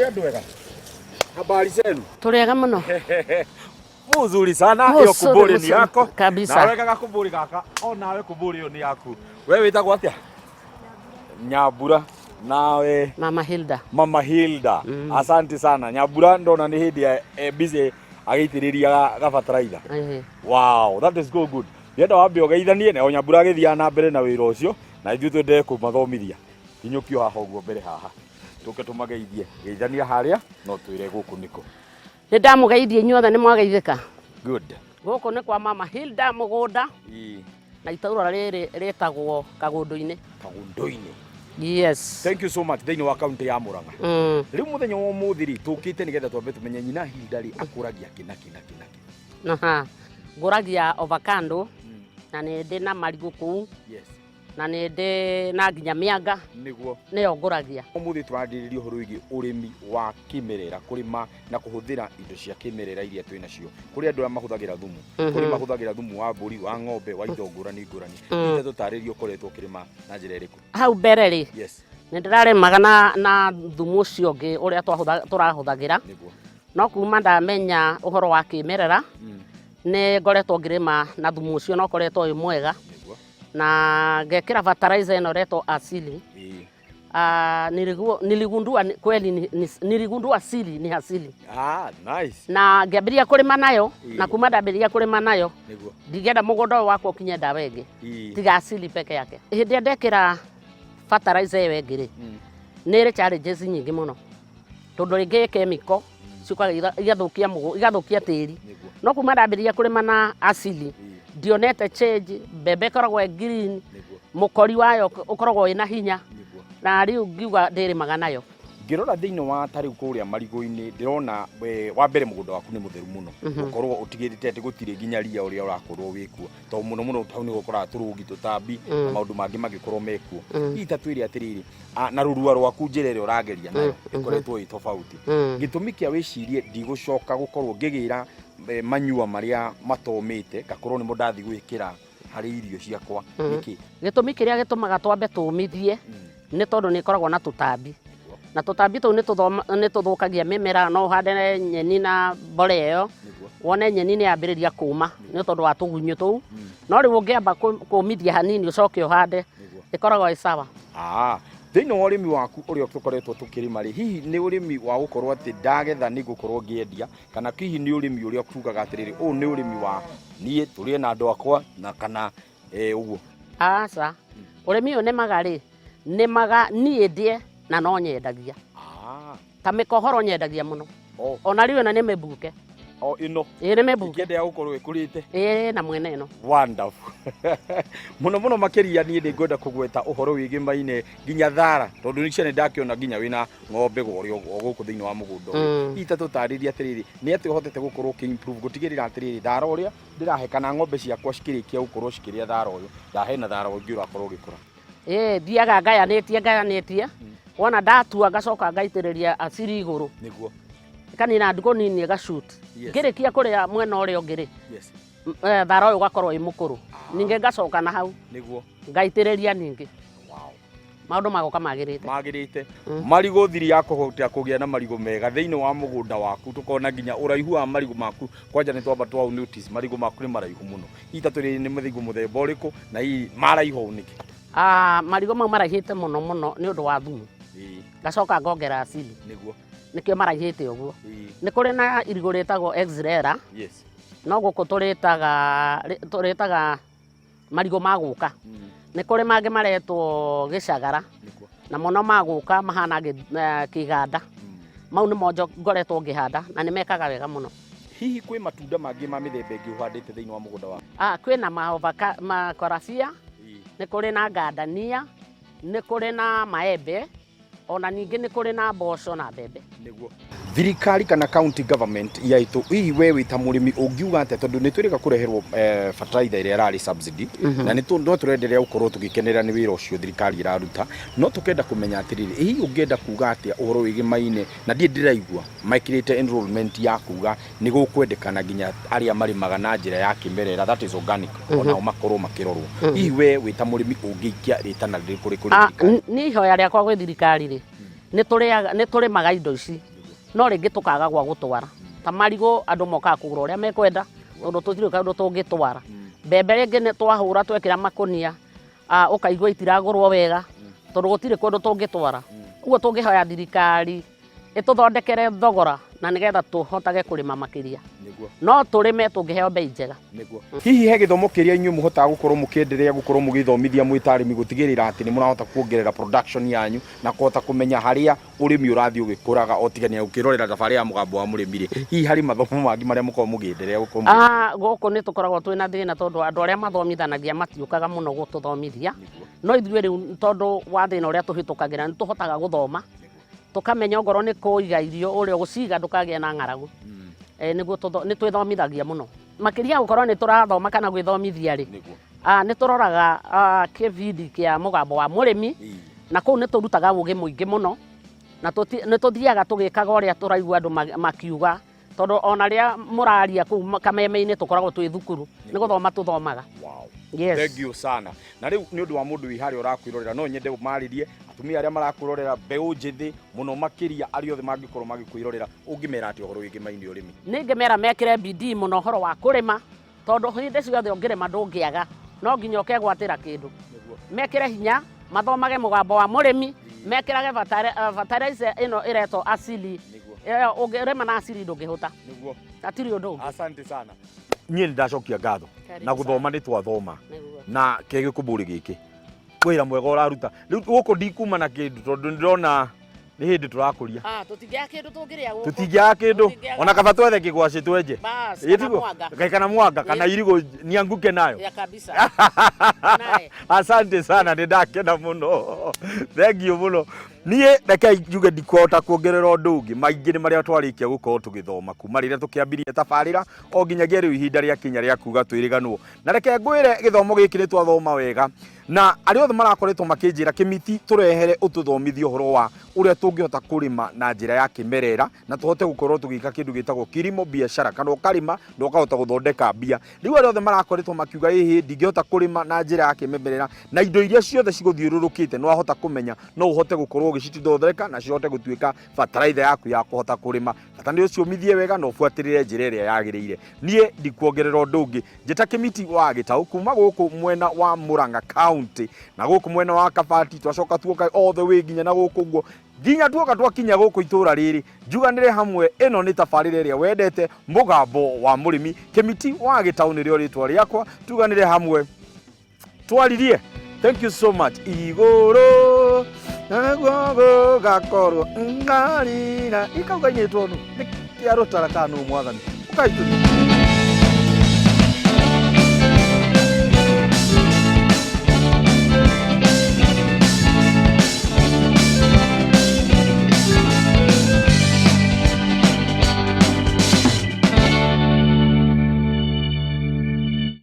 Andũ ega, habari zenu? Tũrĩ ega mũno. Muzuri sana. Hiyo Muzuri, kuburi ni muzuri. yako. Kabisa. Nawe gaga kuburi gaka, o nawe kuburi ĩyo nĩ yaku. We wĩtagwo atĩa? Nyambura. Nawe? Mama Hilda. Mama Hilda. Asante sana. Nyambura, ndona nĩ hĩndĩ ya busy agĩitĩrĩria gabataraitha. Wow, that is go good. Ndĩrenda wambe ũgeithanie na o Nyambura agĩthiaga na mbere na wĩra ũcio, na ithuĩ twendee kũmathomithia. Kinyũkio haha ũguo mbere haha. Tũke tũmageithie. Geithania harĩa no twĩre gũkũ nĩkũ. Nĩ ndamũgeithia inyuothe, nĩ mwageithĩka. Good. Gũkũ nĩ kwa Mama Hilda mũgũnda na itũũra rĩrĩ rĩtagwo Kagũndũ-inĩ. Kagũndũ-inĩ. Yes. Thank you so much. Thĩinĩ wa kaunti ya Murang'a. Rĩu mũthenya wa ũmũthĩ rĩ, tũkĩte nĩgetha twambe tũmenye nyina Hilda rĩ akũragia kĩ na kĩ na kĩ na kĩ. Aha. Ngũragia avocado na nĩ ndĩ na marigũ kũu na nĩ ndĩ na nginya mĩanga. Nĩyo ngũragia. Ũmũthĩ tũrarĩrĩria ũhoro wĩgiĩ ũrĩmi wa kĩmerera, kũrĩma na kũhũthĩra indo cia kĩmerera iria twĩ nacio. Kũrĩ andũ arĩa mahũthagĩra thumu, kũrĩ mahũthagĩra thumu wa mbũri, wa ng'ombe, wa indo ngũrani ngũrani. Ita tũtarĩrie ũkoretwo ũkĩrĩma na njĩra ĩrĩkũ? Hau mbere rĩ, nĩ ndĩrarĩmaga na thumu ũcio ũngĩ ũrĩa tũrahũthagĩra. No kuma ndamenya ũhoro wa kĩmerera, nĩ ngoretwo ngĩrĩma na thumu ũcio na ũkoretwo wĩ mwega. Na ngekĩra fertilizer ĩno ĩretwo Asili. Ah, niligundua kweli niligundua asili ni asili. Ah, nice. Na ngĩambĩrĩria kũrĩma nayo, na kuma ndambĩrĩria kũrĩma nayo, ndingĩenda mũgũnda ũyũ wakwa ũkinye ndawa ĩngĩ tiga asili peke yake. Hĩndĩ ĩrĩa ndekĩra fertilizer ĩyo ĩngĩ rĩ, nĩ ĩrĩ challenges nyingĩ mũno, tondũ rĩngĩ chemical ciũkaga igathũkia igathũkia tĩri. No kuma ndambĩrĩria kũrĩma na asili, ndionete change. Mbembe ĩkoragwo ĩ green, mũkori wayo ũkoragwo wĩna hinya, na rĩu ngiuga ndĩrĩmaga nayo. Ngĩrora thĩinĩ wa ta rĩu kũrĩa marigũ-inĩ, ndĩrona we, wa mbere mũgũnda waku nĩ mũtheru mũno, ũkorwo ũtigĩrĩte atĩ gũtirĩ nginya ria ũrĩa ũrakorwo wĩkuo, tondũ mũno mũno hau nĩ gũkoraga tũrũgi, tũtambi na maũndũ mangĩ mangĩkorwo mekuo. Hihi ta twĩre atĩrĩrĩ, na rũrua rwaku njĩra ĩrĩa ũrageria nayo ĩkoretwo ĩ tofauti, gĩtũmi kĩa wĩcirie ndigũcoka gũkorwo ngĩgĩra manyua marĩa matomĩte ngakorwo nĩmo ndathiĩ gwĩkĩra harĩ irio ciakwa nĩkĩ? Gĩtũmi kĩrĩa gĩtũmaga twambe tũmithie nĩ tondũ nĩ ĩkoragwo na tũtambi, na tũtambi tũu nĩ tũthũkagia mĩmera. No ũhande nyeni na mborera ĩyo, wone nyeni nĩ yambĩrĩria kũma nĩ tondũ wa tũgunyũ tũu. No rĩu ũngĩamba kũmithia hanini ũcoke ũhande, ĩkoragwo ĩ sawa. Ah, thĩinĩ wa ũrĩmi waku ũrĩa tũkoretwo tũkĩrĩma rĩ, hihi nĩ ũrĩmi wa gũkorwo atĩ ndagetha nĩ ngũkorwo ngĩendia, kana hihi nĩ ũrĩmi ũrĩa tugaga atĩrĩrĩ, ũyũ nĩ ũrĩmi wa niĩ tũrĩe na andũ akwa na kana ũguo? Aca, ũrĩmi ũyũ nĩmaga rĩ, nĩmaga niĩ ndĩe na no nyendagia. Ta mĩkohoro nyendagia mũno. Ona rĩu ĩno nĩ mĩbuke. O ĩno? Ĩĩ, nĩ mĩbuke. Ingĩenda gũkorwo ĩkũrĩte. Ĩĩ, na mwene ĩno. Wonderful. Mũno mũno makĩria niĩ nĩ ngwenda kũgweta ũhoro wĩgĩmaine nginya thara, tondũ nĩ ciana ndakĩona nginya wĩna ng'ombe gorĩ o gũkũ thĩinĩ wa mũgũnda ũyũ. Hihi ta tũtarĩrie atĩrĩrĩ, nĩ atĩa ũhotete gũkorwo ũkĩ improve gũtigĩrĩra atĩrĩrĩ, thara ũrĩa ndĩrahe kana ng'ombe ciakwa cikĩrĩkia gũkorwo cikĩrĩa thara ũyũ, ndahe na thara ũngĩ ũrakorwo ũgĩkũra? Ĩĩ, thiaga ngayanĩtie ngayanĩtie, wona ndatua ngacoka ngaitĩrĩria aciri igũrũ. Ĩkanina ndukũ nini ĩgacoot. Ngĩrĩkia kũrĩa mwena ũrĩa ũngĩ rĩ, thara ũyũ ũgakorwo wĩ mũkũrũ. Ningĩ ngacoka na hau. Ngaitĩrĩria ningĩ. Maũndũ magoka magĩrĩte. Magĩrĩte. Marigũ thiri ya kũhota kũgĩa na marigũ mega thĩinĩ wa mũgũnda waku, tũkona nginya ũraihu wa marigũ maku. Kwanja nĩ twamba twa notice marigũ maku nĩ maraihu mũno. Hihi ta tũrĩ nĩ marigũ mũthemba ũrĩkũ na hihi maraiha ũũ nĩkĩ? Marigũ mau maraihĩte mũno mũno nĩ ũndũ wa thumu. Ngacoka ngongera acidi. Nĩkĩo maraihĩte ũguo. Nĩ kũrĩ na irigũ rĩtagwo Exrera. No gũkũ tũrĩtaga marigũ ma gũka. Nĩ kũrĩ mangĩ maretwo gĩcagara. Na mũno ma gũka mahana kĩganda. Mau nĩmo ngoretwo ngĩhanda na nĩ mekaga wega mũno. Hihi kwĩ matunda mangĩ ma mĩthemba ĩngĩ ũhandĩte thĩinĩ wa mũgũnda waku? Kwĩna makorobia, nĩ kũrĩ na ngandania, nĩ kũrĩ na maembe, ona ningĩ nĩ kũrĩ na mboco na mbembe. Thirikari kana county government yaitũ, hihi we wĩ ta mũrĩmi ũngiuga atĩa, tondũ nĩ twĩrĩga kũreherwo fertilizer ĩrĩa ĩrarĩ subsidy, na nĩ no tũrenderea gũkorwo tũgĩkenera nĩ wĩra ũcio thirikari ĩraruta, no tũkenda kũmenya atĩrĩrĩ, hihi ũngĩenda kuga atĩa ũhoro wĩgĩmaine na ndirĩ ndĩraigua mekĩrĩte enrollment ya kuga nĩ gũkwendekana nginya arĩa marĩmaga na njĩra ya kĩmerera, that is organic, onao makorwo makĩrorwo? Hihi we wĩ ta mũrĩmi ũngĩikia rĩtana rĩrĩkũ rĩ kũrĩ thirikari? Niĩ ihoya rĩakwa gwĩ thirikari rĩ, nĩ tũrĩmaga indo ici. No rĩngĩ tũkaga gwa gũtwara. Ta marigũ andũ mokaga kũgũra ũrĩa mekwenda tondũ tũtirĩ kaũndũ tũngĩtwara. Mbembe rĩngĩ nĩ twahũra twekĩra makũnia ũkaigua itiragũrwo wega tondũ gũtirĩ kũndũ tũngĩtwara. Ũguo tũngĩhoya thirikari ĩtũthondekere thogora na nĩgetha tũhotage kũrĩma makĩria. No tũrĩme tũngĩheo mbei njega. Nĩguo. Hihi he gĩthomo kĩrĩa inyuĩ mũhotaga gũkorwo mũkĩenderea gũkorwo mũgĩthomithia mwĩ ta arĩmi gũtigĩrĩra atĩ nĩ mũrahota kuongerera production yanyu na kũhota kũmenya harĩa ũrĩmi ũrathiĩ ũgĩkũraga o tiga nĩ gũkĩrorera thabarĩ ya Mũgambo wa Mũrĩmi rĩ, hihi harĩ mathomo mangĩ marĩa mũkoragwo mũgĩenderea gũkorwo mũgĩ Ah, gũkũ nĩ tũkoragwo twĩna thĩna tondũ andũ arĩa mathomithanagia matiũkaga mũno gũtũthomithia. No ithuĩ rĩu tondũ wa thĩna ũrĩa tũhĩtũkagĩra nĩ tũhotaga gũthoma tũkamenya ongorwo nĩ kũiga irio ũrĩa ũgũciga ndũkagĩe na ng'aragu. Nĩguo nĩ twĩthomithagia mũno. Makĩria gũkorwo nĩ tũrathoma kana gwĩthomithia rĩ, nĩ tũroraga kĩbindi kĩa Mũgambo wa Mũrĩmi, na kũu nĩ tũrutaga ũgĩ mũingĩ mũno, na nĩ tũthiaga tũgĩkaga ũrĩa tũraigua andũ makiuga, tondũ ona rĩrĩa mũraria kũu kameme-inĩ tũkoragwo twĩ thukuru, nĩ gũthoma tũthomaga. Wow. Yes. Thank you sana. Na rĩu nĩ ũndũ wa mũndũ wĩ harĩa ũrakwĩrorera, no nyende ũmarĩrie atumia arĩa marakwĩrorera, mbeũ njĩthĩ mũno makĩria, arĩa othe mangĩkorwo magĩkwĩrorera, ũngĩmera atĩa ũhoro wĩgĩmaine ũrĩmi? Nĩ ingĩmera mekĩre bidii mũno ũhoro wa kũrĩma, tondũ hĩndĩ ciothe ũngĩrĩma ndũngĩaga, no nginya ũkegwatĩra kĩndũ. Mekĩre hinya, mathomage Mũgambo wa Mũrĩmi, mekĩrage fertilizer ĩno ĩretwo Asili. Ĩyo ũngĩrĩma na Asili ndũngĩhũta. Hatirĩ ũndũ ũngĩ. Asante sana. Niĩ nĩ ndacokia ngatho. Karibu Na gũthoma sana. nĩ twathoma. Nĩguo. Na kegĩkũmbũrĩ gĩkĩ. Wĩra mwega ũraruta. Rĩu gũkũ ndikuma na kĩndũ tondũ nĩndĩrona nĩ hĩndĩ tũrakũria. Tũtingĩaga kĩndũ tũngĩrĩa gũkũ. Tũtingĩaga kĩndũ. Tũtingĩaga. Ona kaba twethe kĩgwacĩ twenje. Bas, Ĩ kana tiguo? mwanga. Kaĩ kana mwanga, kana irigũ nianguke nayo. Ya kabisa. Naye. Asante sana, nĩ ndakena mũno. Thank you mũno. Niĩ rekei njuge ndikũhota kuongerera ũndũ ũngĩ, maingĩ nĩ marĩa twarĩkia gũkorwo tũgĩthoma kuma rĩrĩa tũkĩambirie tabarĩra o nginyagia rĩu ihinda rĩakinya rĩa kuga twĩrĩganwo. Na reke ngwĩre gĩthomo gĩkĩ nĩ twathoma wega, na arĩa othe marakoretwo makĩnjĩra Kĩmiti tũrehere ũtũthomithie ũhoro wa ũrĩa tũngĩhota kũrĩma na njĩra ya kĩmerera na tũhote gũkorwo tũgĩka kĩndũ gĩtagwo kilimo biashara, kana ũkarĩma na ũkahota gũthondeka mbia. Rĩu arĩa othe marakoretwo makiuga ĩhĩ ndingĩhota kũrĩma na njĩra ya kĩmemerera, na indo iria ciothe cigũthiũrũrũkĩte nĩ wahota kũmenya no ũhote gũkorwo ũgĩcithondeka na cihote gũtuĩka bataraitha yaku ya kũhota kũrĩma. Bata nĩ ũciũmithie wega na ũbuatĩrĩre njĩra ĩrĩa yagĩrĩire. Niĩ ndikuongerera ũndũ ũngĩ, njĩta Kĩmiti wa Gĩtaũ kuma gũkũ mwena wa Murang'a County na gũkũ mwena wa Kabati, twacoka tuoka all the way nginya na gũkũ ũguo nginya tuoka twakinya gũkũ itũra rĩrĩ, njuganĩre hamwe. Ĩno nĩ tabarĩra ĩrĩa wendete, Mũgambo wa Mũrĩmi. Kĩmiti wa Gĩtaũ nĩrĩo rĩtwa rĩakwa, tuganĩre hamwe twaririe. Thank you so much. Igũrũ naguo gũgakorwo ngarira ikauga inyĩtwo nũ nĩ kĩa rũtara kana nũ mwathani ũkaitũria.